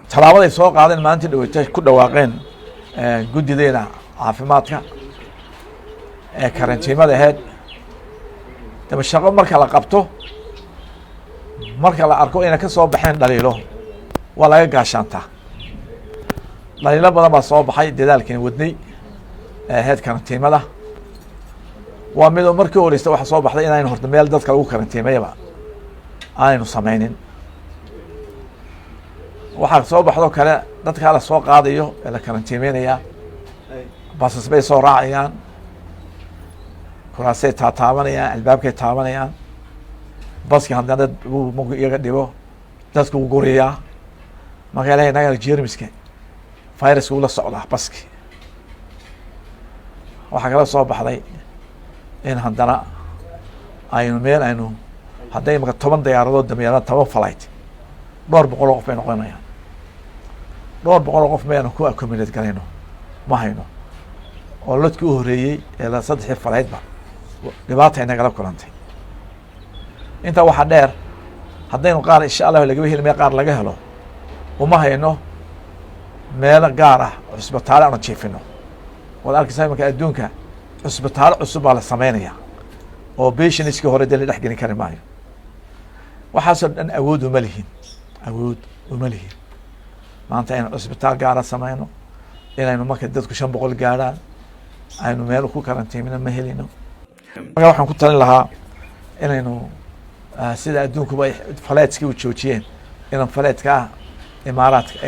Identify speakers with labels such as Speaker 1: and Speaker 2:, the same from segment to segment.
Speaker 1: Tallaabaday soo qaadeen maalintii dhaweyta ku dhawaaqeen guddideena caafimaadka ee karantiimada ahayd. Daba shaqo marka la qabto, marka la arko inay ka soo baxeen dhaliilo, waa laga gaashaantaa. Dhaliilo badan baa soo baxay dadaalkan wadnay ee ahayd karantiimada. Waa midoo markii horeysta waxaa soo baxday inaynu horta meel dadka lagu karantiimayaba aanaynu sameynin. Waxaa soo baxdoo kale, dadkaa la soo qaadayo ee la karantiimeynaya basas bay soo raacayaan, kuraasay taataabanayaan, albaabkay taabanayaan. Baski haddana dad uu iyaga dhibo, dadku u guriyaa. Marka ilahay naga jermiska viruska ula socdaa baski. Waxaa kala soo baxday in haddana aynu meel aynu hadday imaka 10 diyaaradood dameeraan, 10 flight, dhowr boqol oo qof bay noqonayaan. Dhowr boqol oo qof mayanu ku accommodate garayno ma hayno, oo lodkii u horeeyey ee la saddexdii flightba dhibaata inagala kulantay. Intaa waxaa dheer, haddaynu qaar, insha Allahu, lagaba heli maya, qaar laga helo, uma hayno meelo gaar ah, cusbitaale aanu jiifino. Waad arkaysaa imanka adduunka cusbitaalo cusub baa la sameynaya oo patientskii hore dee la dhex gelin kari maayo. Waxaasoo dhan awood uma lihin, awood uma lihin maanta aynu cusbitaal gaara sameyno. Inaynu marka dadku 500 gaadhaan aynu meel ku karantiimina ma helino. Marka waxaan ku talin lahaa inaynu sida adduunkuba ay flightskii u joojiyeen, inaan flightka ah Imaaraadka,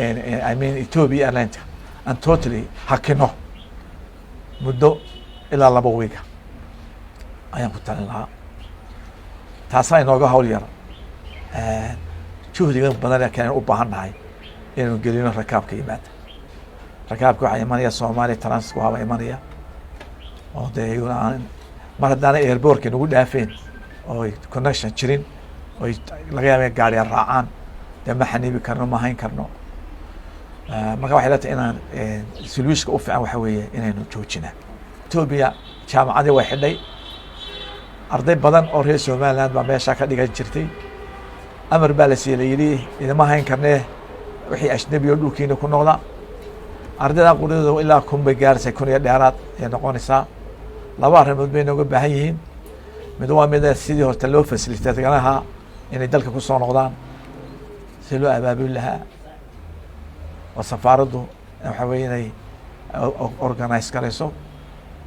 Speaker 1: I mean Ethiopia Airlineka, aan totally hakino muddo ilaa 2 wiiga ayaan ku talin lahaa. Taasaa inooga hawl yar juhdiga badan ee kalen u baahan nahay inaynu gelino rakaabka yimaada. Rakaabka waxaa imanaya Soomaaliya transit waaba imanaya, oo dee iyaguna aan mar haddaana airportka nagu dhaafeen oo connection jirin oy laga yaaba gaariya raacaan, dee ma xaniibi karno, ma hayn karno. Marka waxay la tahay inaan solutionka u fiican waxa weeye inaynu joojinaa. Ethiopia jaamacadii way xidhay. Arday badan oo reer Somaliland baa meeshaa ka dhigan jirtay. Amar baa la siiyey, la yidhi idima hayn karnee, wixii ajnabi oo dhulkiina ku noqda. Ardayda quridooda ilaa 1000 bay gaaraysaa, 1000 iyo dheeraad ayay noqonaysaa. Laba arrimood bay nooga baahan yihiin. Mid waa mida sidii horta loo facilitate garayn inay dalka kusoo noqdaan, si loo abaabuli lahaa oo safaaraddu waxa weye inay organize garayso,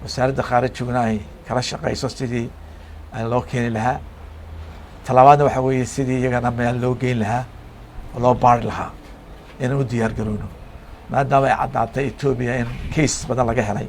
Speaker 1: wasaaradda khaarijiguna ay kala shaqeyso sidii loo keeni lahaa. Talabaadna waxa weeye sidii iyagana meel loo geyn lahaa oo loo baari lahaa inaan u diyaar garowno, maadaama ay caddaatay Ethiopia in case badan laga helay.